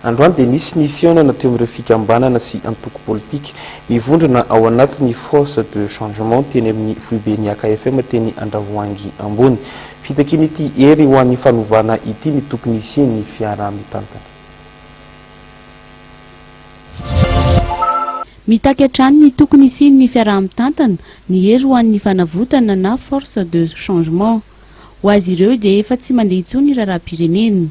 Androany dia nisy ny fihaonana teo amin'ireo fikambanana sy antoko politika mivondrona ao anatin'ny Force de changement teny amin'ny foiben'ny AKFM teny Andravoahangy Ambony. Fitakian'ity hery ho an'ny fanovana ity ny tokony hisian'ny fiaraha-mitantana. Mitaky hatrany ny tokony hisian'ny fiaraha-mitantana ny hery ho an'ny fanavotana na Force de changement. Ho azy ireo dia efa tsy mandeha intsony ny raharaham-pirenena.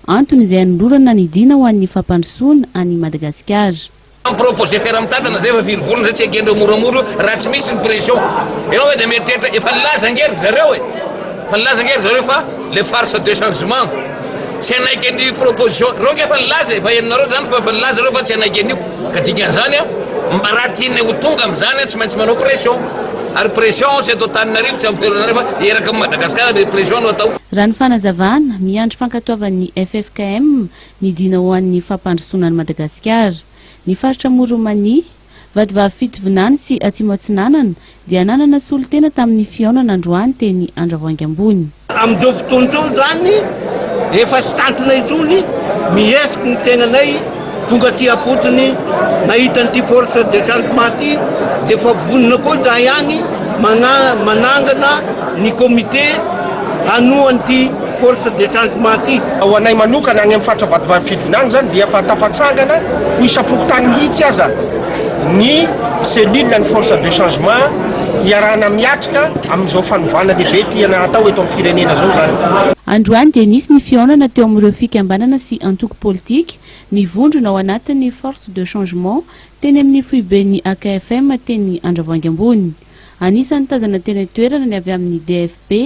Antony izay hanolorana ny dina ho an'ny fampandrosoana an'i Madagasikara. Mi-proposer fiaraha-mitantana zay efa firy volana zay tsy ekendreo moramora io raha tsy misy ny pression. Ianao ve dia mieritreritra efa nilaza ange ry zareo e! Efa nilaza ange ry zareo fa le farce de changement tsy hanaiky an'io proposition reo ange efa nilaza e! Efa henonareo zany fa efa nilaza reo fa tsy hanaiky an'io. Ka dikan'izany an, mba raha tiana ho tonga amin'izany an tsy maintsy manao pression. Ary pression tsy eto Antananarivo tsy amin'ny Fenoarivo fa eraky ny Madagasikara le pression no atao. Raha ny fanazavana, miandry fankatoavan'ny ffkm ny dina ho an'ny fampandrosoana an'i Madagasikara. Ny faritra Amoron'i Mania, Vatovavy Fitovinany sy Atsimo Atsinanana dia nanana solontena tamin'ny fihaonana androany teny Andravoahangy Ambony. Amin'izao fotoana izao izany efa tsy tantina intsony, mihesiky ny tenanay tonga aty am-potony nahita an'ity force de changement ity dia efa vonona koa izahay any manangana ny comité hanoa an'ity force de changement ity. Ho anay manokana any amin'ny faritra Vatovavy Fitovinany izany dia efa tafatsangana ho isam-pokontany mihitsy aza ny cellule ny force de changement hiarahana miatrika amin'izao fanovana lehibe tiana hatao eto amin'ny firenena izao izany. Androany dia nisy ny fihaonana teo amin'ireo fikambanana sy antoko politika mivondrona ao anatin'ny Force de changement teny amin'ny foiben'ny AKFM teny Andravoahangy Ambony. Anisan'ny tazana teny an-toerana ny avy amin'ny DFP.